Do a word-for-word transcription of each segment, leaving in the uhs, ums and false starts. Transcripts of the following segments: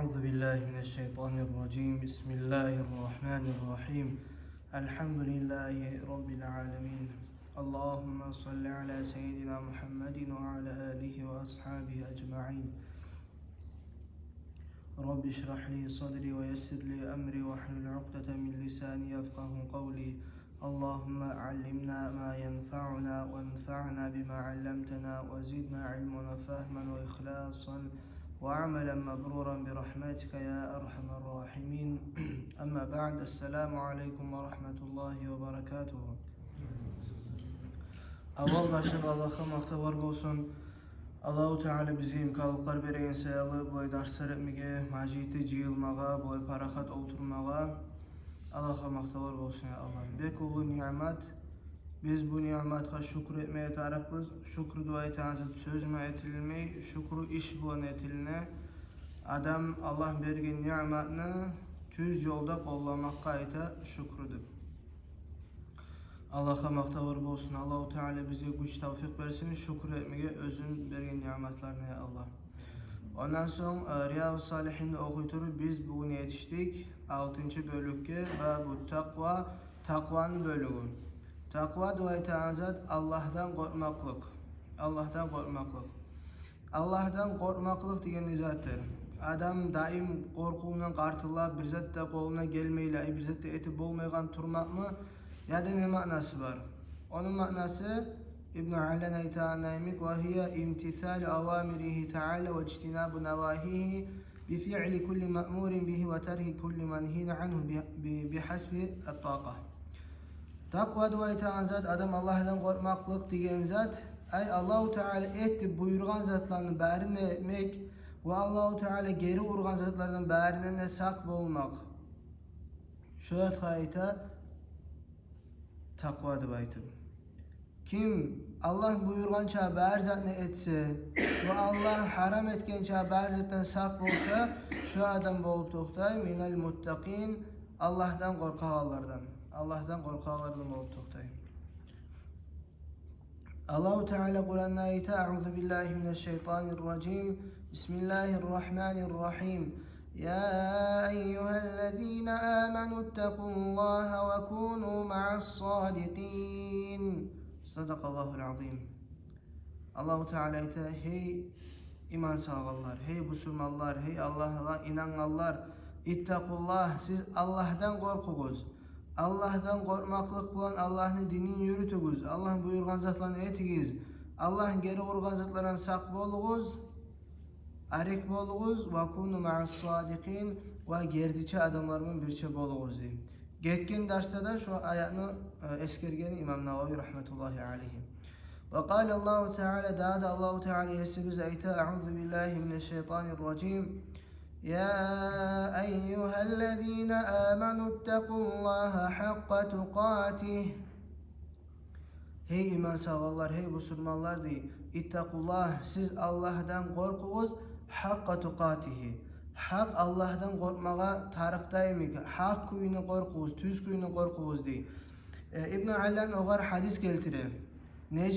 أعوذ بالله من الشيطان الرجيم. بسم الله الرحمن الرحيم. الحمد لله رب العالمين. اللهم صل على سيدنا محمد وعلى آله وأصحابه أجمعين. رب اشرح لي صدري ويسر لي أمري واحلل عقدة من لساني يفقه قولي. اللهم علمنا ما ينفعنا وانفعنا بما علمتنا وزدنا علما وفهما وإخلاصا وعملا مبرورا برحمتك يا أرحم الراحمين. أما بعد، السلام عليكم ورحمة الله وبركاته. Аввал башлап Аллагьгъа макътавлар болсун. Аллагьу Таала бизге имканлыкълар берген саялы, булай дарслар этмеге, межитде жыйылмагъа, булай парахат олтурмагъа Аллагьгъа макътавлар болсун, я Аллагь. Бек уллу ниъмат. Биз бу ниъматгъа шюкюр этмеге тарыкъбыз. Шюкюр деп айтагъан зат сёз булан этилмей, шюкюр иш булан этилине. Адам Аллагь берген ниъматны тюз ёлда къолламакъгъа айта шюкюр деп. Аллагьгъа макътавлар болсун. Аллагьу Таала бизге гюч, тавфикъ берсин шюкюр этмеге оьзюн берген ниъматларына, я Аллагь. Ондан сонг, э, Риядус-Салигьинни охуй туруп, биз бугюн етишдик алтынчы бёлюкге, бабу такъва, такъваны бёлюгю. Такъва деп айтагъан зат Аллагьдан къоркъмакълыкъ. Аллагьдан къоркъмакълыкъ. Аллагьдан къоркъмакълыкъ деген не затдыр? Адам даим къоркъувундан къартыллап, бир зат да къолуна гелмейли, ай, бир зат да этип болмайгъан турмакъмы? Яда не маънасы бар? Ону маънасы, Ибну Аллан айтагъан йимик: وهي امتثال أوامره تعالى واجتناب نواهيه بفعل كل مأمور به وترك كل منهي عنه ب-، ب-، بحسب الطاقة. Такъва деп айтагъан зат, адам Аллагьдан къоркъмакълыкъ деген зат, ай, Аллагьу Таала эт деп буюргъан затланы барын да этмек ва Аллагьу Таала гери ургъан затлардан барындан да сакъ болмакъ. Шо затгъа айта такъва деп айтып. Ким Аллагь буюргъанча бар затны этсе ва Аллагь гьарам этгенче бар затдан сакъ болса, шо адам болуп токътай минал муттакъин, Аллагьдан къоркъагъанлардан. Аллагьдан къоркъагъанлардан болуп токътай. Аллагьу Таала Къуранда айта: أعوذ بالله من الشيطان الرجيم. بسم الله الرحمن الرحيم. يا أيها الذين آمنوا اتقوا الله وكونوا مع الصادقين. صدق الله العظيم. Аллагьу Таала айта: гьей иман салгъанлар, гьей бусурманлар, гьей Аллагьгъа инангъанлар, اتقوا الله, сиз Аллагьдан къоркъугъуз. Аллагьдан къоркъмакълыкъ булан Аллагьны динин юрютюгюз, Аллагь буюргъан затланы этигиз, Аллагь гери ургъан затлардан сакъ болугъуз, арек болугъуз, وكونوا مع الصادقين, ва гертичи адамлар булан бирче болугъуз, дей. Гетген дарсда да шо аятны, э, эсгергени имам Нававий, рагьматуллагьи алайгьи. وقال الله تعالى, дагъы да Аллагьу Таала есибиз айта: أعوذ بالله من الشيطان الرجيم. يا أيها الذين آمنوا اتقوا الله حق تقاته. Гьей иман салгъанлар, гьей бусурманлар, дей, اتقوا الله, сиз Аллагьдан къоркъугъуз, حق تقاته. Гьакъ Аллагьдан къоркъмагъа тарыкъдай йимик, гьакъ кюйде къоркъугъуз, тюз кюйде къоркъугъуз, дей. Э, Ибну Аллан огъар гьадис гелтире. Не,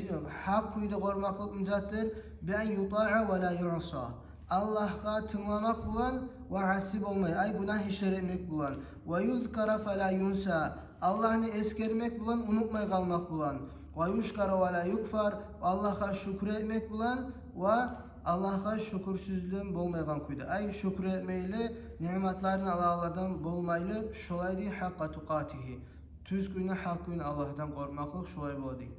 гьакъ кюйде къоркъмакълыкъ не затдыр? بأن يطاع ولا يعصى. Аллагьгъа тынгламакъ булан ва аси болмай, ай, гюнагь ишлер этмек булан. ويذكر فلا ينسى. Аллагьны эсгермек булан, унутмай къалмакъ булан. ويشكر ولا يكفر. Аллагьгъа шюкюр этмек булан ва Аллагьгъа шюкюрсюзден болмайгъан кюйде. Ай, шюкюр этмейли, ниъматларын алагъанлардан болмайлы, шолай, дей, حق تقاته. Тюз кюйде, гьакъ кюйде Аллагьдан къоркъмакълыкъ шолай бола, дей.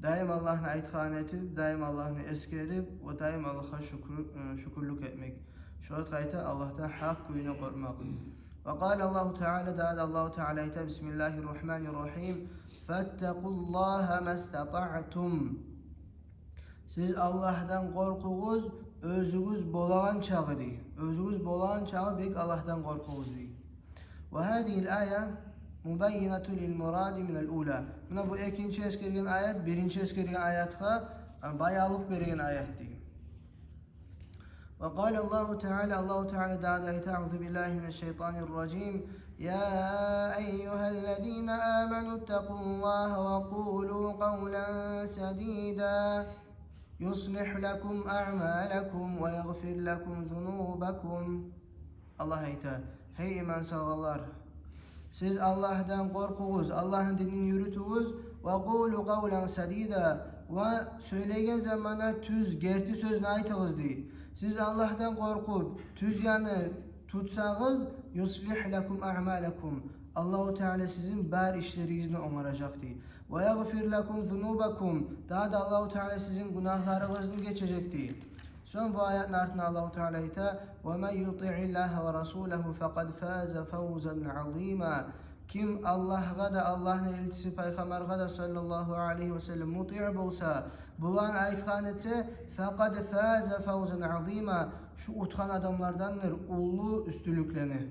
Даим Аллагьны айтгъанын этип, даим Аллагьны эсгерип, ва даим Аллагьгъа шюкюр, э, шюкюрлюк этмек. Шо затгъа айта Аллагьдан гьакъ кюйде къоркъмакъ. وقال الله تعالى, дагъы да Аллагьу Таала айта: بسم الله الرحمن الرحيم. فاتقوا الله ما استطعتم. Сиз Аллагьдан къоркъугъуз, оьзюгюз болагъан чакъы, дей. Оьзюгюз болагъан чакъы бек Аллагьдан къоркъугъуз, дей. وهذه الآية مبينة للمراد من الأولى. Муна бу экинчи эсгерген аят биринчи эсгерген аятгъа, а, баянлыкъ берген аят, дей. وقال الله تعالى, Аллагьу Таала дагъы да айта: أعوذ بالله من الشيطان الرجيم. يا أيها الذين آمنوا اتقوا الله وقولوا قولا سديدا يصلح لكم أعمالكم ويغفر لكم ذنوبكم Аллагь айта: «Гьей иман салгъанлар, сиз Аллагьдан къоркъугъуз, Аллагьны динин юрютюгюз. Ва къулу къавлан садида, ва сёйлейген заманда тюз, герти сёзню айтыгъыз», — дей. Сиз Аллагьдан къоркъуп, тюз янны тутсагъыз, «юслигь лакум аъмалакум», Аллагьу Таала сизин бар ишлеригизни онгаражакъ, дей. «Ва ягъфир лакум зунубакум», дагъы да Аллагьу Таала сизин гюнагьларыгъызны гечежек, дей. Сонг бу аятны артында Аллагьу Таала айта: «Ва ман ютиъиллагьа ва расулагьу факъад фаза фавзан азима». Ким Аллагьгъа да, Аллагьны элчиси пайхаммаргъа да, саллаллагьу алайгьи ва саллам, мутиъ болса, буланы айтгъанын этсе, «факъад фаза фавзан азима», шу утгъан адамлардандыр уллу уьстюнлюклени.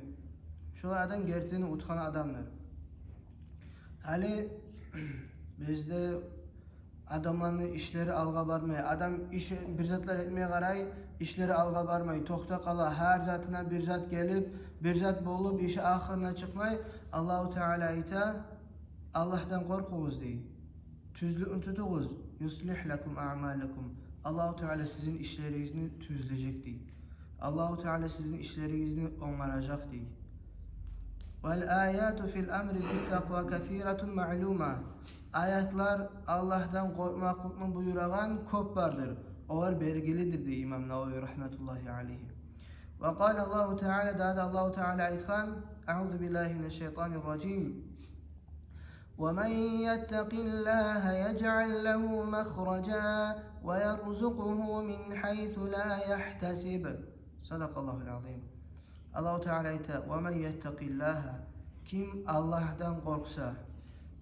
Шулай адам гертиден утгъан адамдыр. Гьали бизде адамланы ишлери алгъа бармай. Адам иш, бир затлар этмеге къарай, ишлери алгъа бармай, токътап къала, гьар затына бир зат гелип, бир зат болуп, иши ахырына чыкъмай. Аллагьу Таала айта: «Аллагьдан къоркъугъуз, — дей. — Тюзлюкню тутугъуз. Юслигь лакум аъмалакум». Аллагьу Таала сизин ишлеригизни тюзлежек, дей. Аллагьу Таала сизин ишлеригизни онгаражакъ, дей. «Вал аяту фил амри бит такъва касиратун маълума». Аятлар Аллагьдан къоркъмакълыкъны буюрагъан кёп бардыр. Олар белгилидир, дей имам Навави, рагьматуллагьи алайгьи. Ва къала Аллагьу Таала, дагъы да Аллагьу Таала айтгъан: «Аъузу биллагьи минаш шайтанир ражим. Ва ман яттакъиллагьа яжъал лагьу махража ва ярзукъгьу мин гьайсу ла яхтасиб». Садакъаллагьул азим. Аллагьу Таала айта: «Ва ман яттакъиллагьа», ким Аллагьдан къоркъса,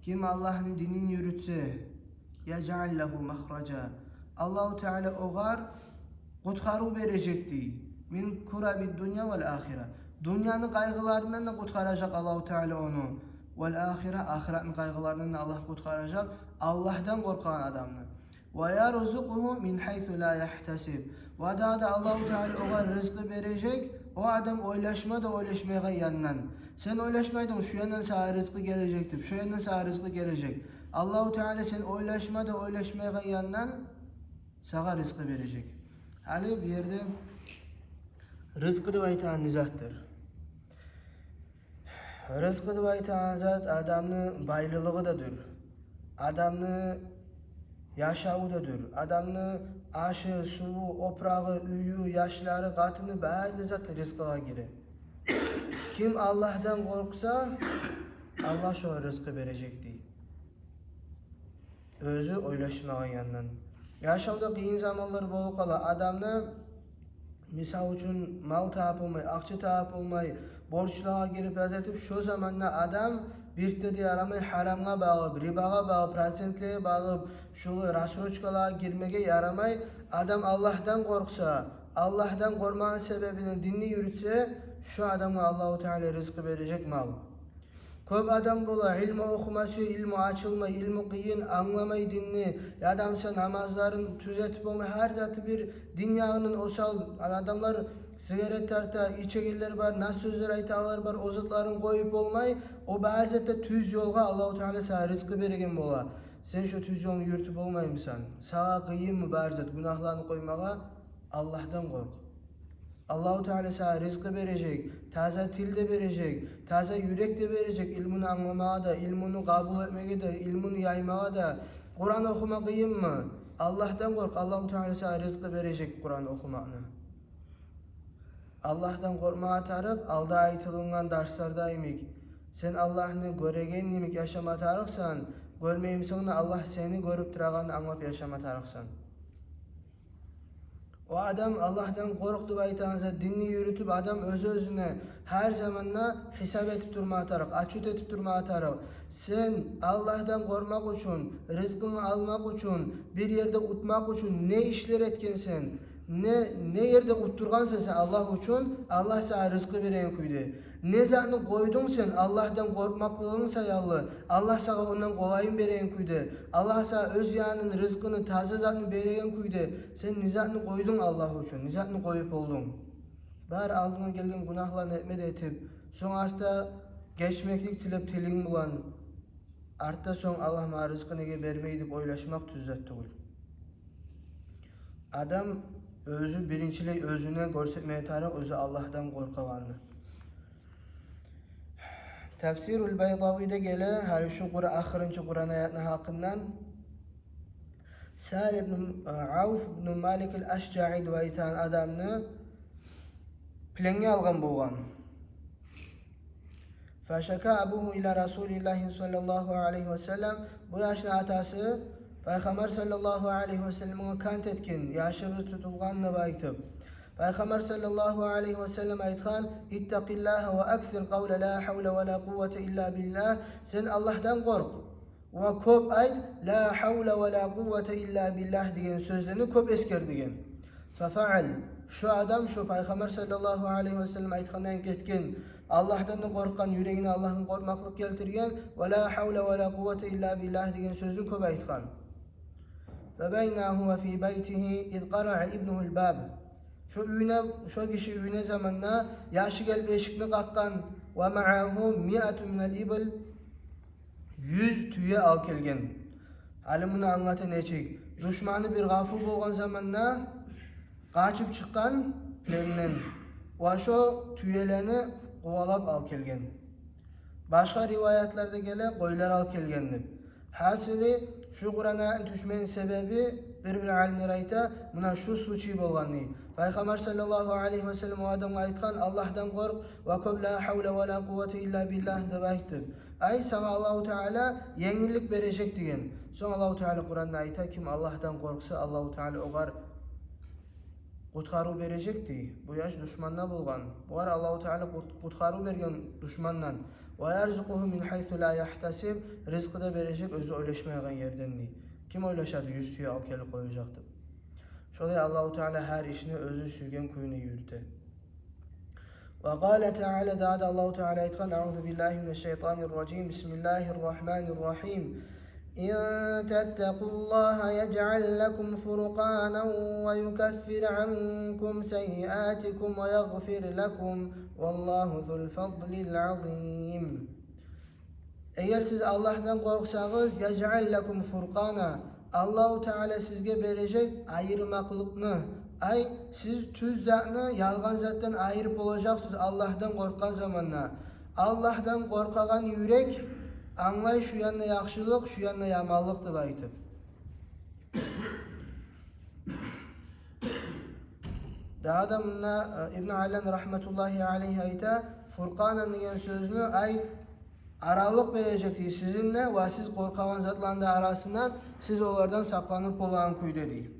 ким Аллагьны динин юрютсе, «яжъал лагьу махража», Аллагьу Таала огъар къутгъарыв бережек, дей, «мин курабид дунья вал ахира». Дюньяны къайгъыларындан да къутгъаражакъ Аллагьу Таала ону. «Вал ахира», ахыратны къайгъыларындан да Аллагь къутгъаражакъ Аллагьдан къоркъагъан адамны. «Ва ярзукъгьу мин гьайсу ла яхтасиб». Ва дагъы да Аллагьу Таала огъар ризкъы бережек, о адам ойлашма да ойлашмайгъан яндан. Сен ойлашмайдынг, шу яндан сагъа ризкъы гележек деп, шу яндан сагъа ризкъы гележек. Аллагьу Таала сен ойлашма да ойлашмайгъан яндан сагъа ризкъы бережек. Гьали бу ерде ризкъы деп айтагъан не затдыр? Ризкъы деп айтагъан зат адамны байлылыгъы да дюр, адамны яшаву да дюр, адамны ашы, суву, опурагъы, уьюю, яшлары, къатыны, бары да зат ризкъыгъа гире. Ким Аллагьдан къоркъса, Аллагь шогъар ризкъы бережек, дей. Оьзю ойлашмагъан яндан. Яшавда къыйын заманлар болуп къала. Адамны, мисал учун, мал табып болмай, акъча табып болмай, борчлагъа гирип, зат этип, шо заманда адам бирт де ярамай гьарамгъа багъып, рибагъа багъып, процентлеге багъып, шулай рассрочкалагъа гирмеге ярамай. Адам Аллагьдан къоркъса, Аллагьдан къоркъмагъан себебинден динни юрютсе, шо адамгъа Аллагьу Таала ризкъы бережек мал. Кёп адам бола, илму охума сюе, илму ачылмай, илму къыйын, англамай динни, яда буса намазларын тюз этип болмай, гьар заты бир дин ягъындан осал. Адамлар сигарет тарта, ичегенлер бар, нас сёзлер айтагъанлар бар, о затларын къоюп болмай, о бары затда тюз ёлгъа Аллагьу Таала сагъа ризкъы береген бола. Сен шо тюз ёлну юрютюп болмаймысан? Сагъа къыйынмы бары зат, гюнагьланы къоймагъа? Аллагьдан къоркъ. Аллагьу Таала сагъа ризкъы бережек, таза тил де бережек, таза юрек де бережек, илмуну англамагъа да, илмуну къабул этмеге де, илмуну яймагъа да. Къуран охума къыйынмы? Аллагьдан къоркъ, Аллагьу Таала сагъа ризкъы бережек Къуран охумакъны. Аллагьдан къоркъмагъа тарыкъ, алда айтылынгъан дарсларда йимик. Сен Аллагьны гёреген йимик яшама тарыкъсан, гёрмей бусанг да, Аллагь сени гёрюп турагъанны англап яшама тарыкъсан. О адам Аллагьдан къоркъ деп айтагъан зат, динни юрютюп, адам оьз-оьзюне гьар заманда гьисап этип турмагъа тарыкъ, отчёт этип турмагъа тарыкъ. Сен Аллагьдан къоркъмакъ учун, ризкъынгны алмакъ учун, бир ерде утмакъ учун не ишлер этгенсен, не, не ерде утдургъансан сен Аллагь учун, Аллагь сагъа ризкъы береген кюйде. Не затны къойдунг сен Аллагьдан къоркъмакълыгъынг саялы, Аллагь сагъа ондан къолайын береген кюйде, Аллагь сагъа оьз янын ризкъыны, таза затны береген кюйде, сен не затны къойдунг Аллагь учун, не затны къоюп болдунг? Бары алдынга гелген гюнагьланы этме де этип, сонг артда гечмеклик тилеп тилинг булан, артда сонг Аллагь магъа ризкъы неге бермей деп ойлашмакъ тюз зат тюгюл. Адам оьзю биринчилей оьзюне гёрсетмеге тарыкъ оьзю Аллагьдан къоркъагъанны. Тафсирул Байдавиде геле гьали шу Къура-, ахырынчы Къуран аятны гьакъындан. Сагьл ибн, э, Авф ибн Малик ал-Ашжаи деп айтагъан адамны пленге алгъан болгъан. Фашака абугьу ила Расулиллагьи саллаллагьу алайгьи ва саллам. Бу яшны атасы Пайхаммар саллаллагьу алайгьи ва салламгъа кант этген, яшыбыз тутулгъан деп айтып. Пайхаммар саллаллагьу алайгьи ва саллам айтгъан: «Иттакъиллагьа ва аксир къавла ла гьавла ва ла къуввата илла биллагь». Сен Аллагьдан къоркъ ва кёп айт «ла гьавла ва ла къуввата илла биллагь» деген сёзлени кёп эсгер деген. Фафаал. Шо адам, шо Пайхаммар саллаллагьу алайгьи ва саллам айтгъандан гетген, Аллагьдан да къоркъгъан, юрегине Аллагьдан къоркъмакълыкъ гелтирген, «ва ла гьавла ва ла къуввата илла биллагь» деген сёзню кёп айтгъан. Фабайна гьува фи байтигьи из къараа ибнугьул баб. Шо уьюне, шо гиши уьюне заманда яшы гелип эшикни къакъгъан, ва магьагьу миатун минал ибл, юз тюе алып гелген. Гьали муну англата нечик? Душманы бир гъафил болгъан заманда къачып чыкъгъан пленден ва шо тюелени къувалап алып гелген. Башгъа риваятларда геле, къойлар алып гелген деп. Гьасили, шу Къуран аятны тюшмени себеби, бир-бир алимлер айта, муна шу случай болгъан дей. Пайхаммар саллаллагьу алайгьи ва саллам о адамгъа айтгъан: «Аллагьдан къоркъ ва кёп ла гьавла ва ла къуввата илла биллагь» деп айтып. Ай, сагъа Аллагьу Таала енгиллик бережек деген. Сонг Аллагьу Таала Къуранда айта: ким Аллагьдан къоркъса, Аллагьу Таала огъар къутгъарыв бережек дей. Бу яш душманда болгъан. Бугъар Аллагьу Таала къут-, къутгъарыв берген душмандан. «Ва ярзукъугьу мин гьайсу ла яхтасиб», ризкъы да бережек оьзю ойлашмайгъан ерден дей. Ким ойлашады юз тюе алып гелип къояжакъ деп? Шолай Аллагьу Таала гьар ишни оьзю сюйген кюйде юрюте. Ва къала таала, дагъы да Аллагьу Таала айтгъан: «Аузу биллагьи минаш шайтанир ражим. Бисмиллагьир рагьманир рагьим. Ин таттакъуллагьа яжъал лакум фуркъанан ва юкаффир анкум саййиатикум ва ягъфир лакум. Валлагьу зул фадлил азим». Эгер сиз Аллагьдан къоркъсагъыз, яжъал лакум фуркъана, Аллагьу Таала сизге бережек айырмакълыкъны. Ай, сиз тюз затны ялгъан затдан айырып болажакъсыз Аллагьдан къоркъгъан заманда. Аллагьдан къоркъагъан юрек англай шу янда яхшылыкъ, шу янда яманлыкъ деп айтып. Дагъы да мунда, э, Ибну Аллан рагьматуллагьи алайгьи айта, фуркъанан деген сёзню, ай, аралыкъ бережек дей сизин де ва сиз къоркъагъан затланы да арасындан, сиз олардан сакъланып болагъан кюйде дей.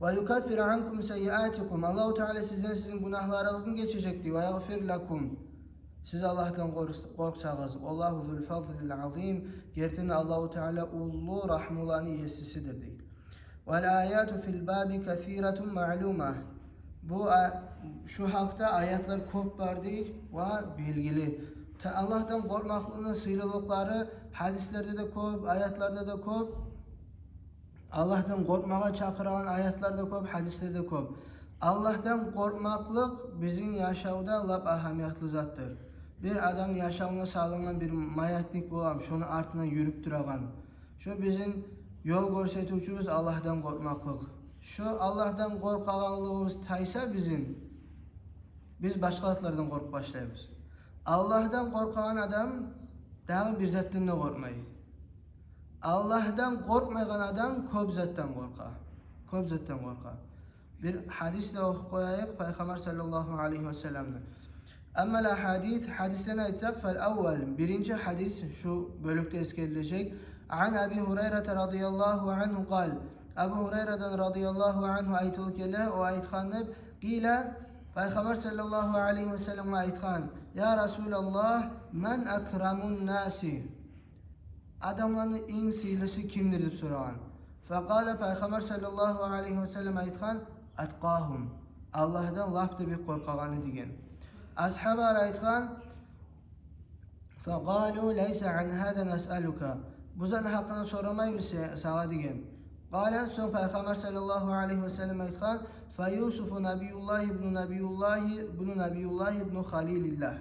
Ва юкаффир анкум саййиатикум, Аллагьу Таала сизден сизин гюнагьларыгъызны гечежек дей. Ва ягъфир лакум, сиз Аллагьдан къоркъ-, къоркъсагъыз. Валлагьу зул фадлил азим, гертиден Аллагьу Таала уллу рагьмуланы есисидир дей. Вал аяту фил баби касиратун маълума. Бу а-, шу гьакъда аятлар кёп бар дей ва белгили. Та-, Аллагьдан къоркъмакълыкъны сыйлылыкълары гьадислерде де кёп, аятларда да кёп. Аллагьдан къоркъмагъа чакъырагъан аятлар да кёп, гьадислер де кёп. Аллагьдан къоркъмакълыкъ бизин яшавда лап агьамиятлы затдыр. Бир адамны яшавуна салынгъан бир маятник боламы, шону артындан юрюп турагъан. Шо бизин ёл гёрсетивчюбюз Аллагьдан къоркъмакълыкъ. Шо Аллагьдан къоркъагъанлыгъыбыз тайса бизин, биз башгъа затлардан къоркъуп башлайбыз. Аллагьдан къоркъагъан адам дагъы бир затдан да къоркъмай. Аллагьдан къоркъмайгъан адам кёп затдан къоркъа. Кёп затдан къоркъа. Бир гьадис де охуп къояйыкъ Пайхаммар саллаллагьу алайгьи ва салламны. Аммал агьадис, гьадислени айтсакъ, фал аввал, биринчи гьадис шу бёлюкде эсгерилежек. Ан Аби Гьурайрата радияллагьу ангьу къал. Абу Гьурайрадан радияллагьу ангьу айтылып геле, о айтгъан деп, къила, Пайхаммар саллаллагьу алайгьи ва салламгъа айтгъан: «Я Расулаллагь, ман акрамун наси?» Адамланы инг сыйлысы кимдир деп сорагъан. Факъала, Пайхаммар саллаллагьу алайгьи ва саллам айтгъан: «Аткъагьум». Аллагьдан лап да бек къоркъагъаны деген. Асгьабалар айтгъан: «Факъалу лайса ан гьаза насъалука». Бу затны гьакъында сорамайбыз се-, сагъа деген. Къала, сонг Пайхаммар саллаллагьу алайгьи ва саллам айтгъан: «Фа Юсуфу набиюллагьи ибну набиюллагьи, ибну набиюллагьи ибну халилиллагь».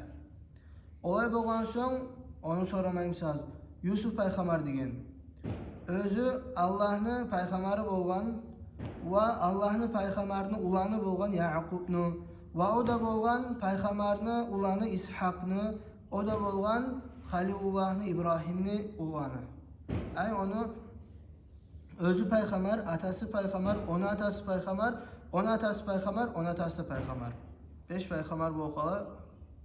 Олай болгъан сонг, ону сорамаймысыз. Юсуф пайхаммар деген. Оьзю Аллагьны пайхаммары болгъан ва Аллагьны пайхаммарыны уланы болгъан Якъубну, ва о да болгъан пайхаммарыны уланы Исгьакъны, о да болгъан Халилуллагьны, Ибрагьимни уланы. Ай, ону оьзю пайхаммар, атасы пайхаммар, ону атасы пайхаммар, ону атасы пайхаммар, ону атасы пайхаммар. Беш пайхаммар болуп къала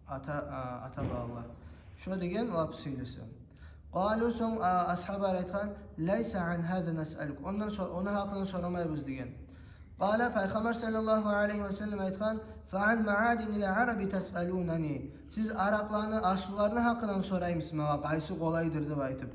ата, а, ата балалар. Шо деген лап сыйлысы. Къалу, сонг, а, асгьабалар айтгъан: «Лайса ан гьаза насъалук». Ондан со-, ону гьакъындан сорамайбыз деген. Къала, Пайхаммар саллаллагьу алайгьи ва саллам айтгъан: «Фа ан маадинил араби тасъалунани». Сиз арапланы аслуларыны гьакъындан сораймысыз магъа, къайсы къолайдыр деп айтып.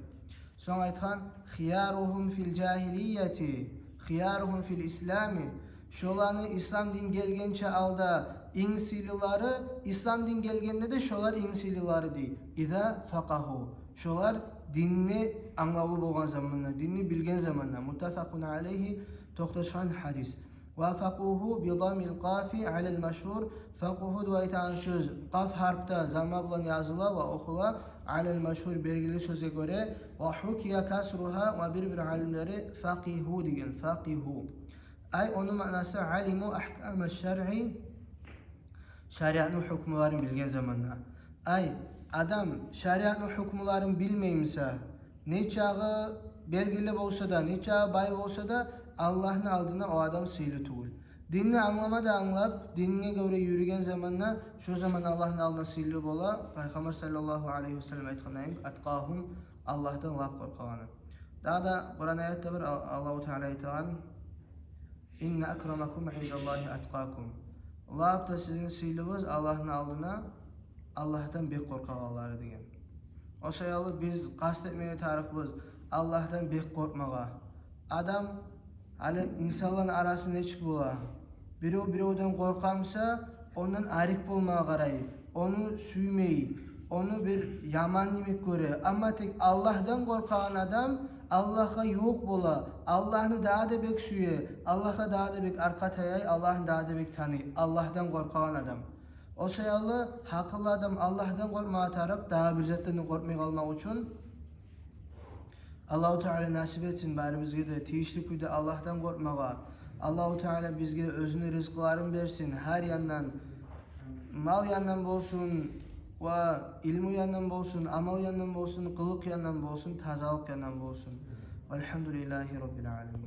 Сонг айтгъан: «Хияругьум фил жагьилияти, хияругьум фил ислами». Шоланы ислам дин гелгенче алда инг сыйлылары, ислам дин гелгенде де шолар инг сыйлылары дей. «Иза факъагьу». Шолар динни англавлу болгъан заманда, динни билген заманда. Муттафакъун алайгьи, токъташгъан гьадис. «Ва факъугьу би даммил къафи алал машгьур». Факъугьу деп айтагъан сёз къаф гьарпда замма булан языла ва охула, алал машгьур, белгили сёзге гёре. «Ва гьукия касругьа», ва бир-бир алимлери факъигьу деген, факъигьу. Ай, ону маънасы: «Алиму агькама шаръи», шариатны гьукмуларын билген заманда. Ай, адам шариатны гьукмуларын билмей буса, нечакъы белгили болса да, нечакъы бай болса да, Аллагьны алдына о адам сыйлы тюгюл. Динни англама да англап, динге гёре юрюген заманда, шо заман Аллагьны алдына сыйлы бола. Пайхаммар саллаллагьу алайгьи ва саллам айтгъандай: «Аткъагьум», Аллагьдан лап къоркъагъаны. Дагъы да Къуран аятда бар, Ал-, Аллагьу Таала айтагъан: «Инна акрамакум индаллагьи аткъакум». Лап да сизин сыйлыгъыз Аллагьны алдына Аллагьдан бек къоркъагъанлары деген. О саялы биз къаст этмеге тарыкъбыз Аллагьдан бек къоркъмагъа. Адам, гьали инсанланы арасы нечик бола? Бирев биревден къоркъа буса, ондан арек болмагъа къарай, ону сюймей, ону бир яман йимик гёре. Амма тек Аллагьдан къоркъагъан адам Аллагьгъа ювукъ бола, Аллагьны дагъы да бек сюе, Аллагьгъа дагъы да бек аркъа таяй, Аллагьны дагъы да бек таный, Аллагьдан къоркъагъан адам. О саялы гьакъыллы адам Аллагьдан къоркъмагъа тарыкъ, дагъы бир затдан къоркъмай къалмакъ учун. Аллагьу Таала насип этсин барибизге де тийишли кюйде Аллагьдан къоркъмагъа. Аллагьу Таала бизге оьзюню ризкъыларын берсин гьар яндан, мал яндан болсун, ва илму яндан болсун, амал яндан болсун, къылыкъ яндан болсун, тазалыкъ яндан болсун. Валгьамдулиллагьи раббил аламин.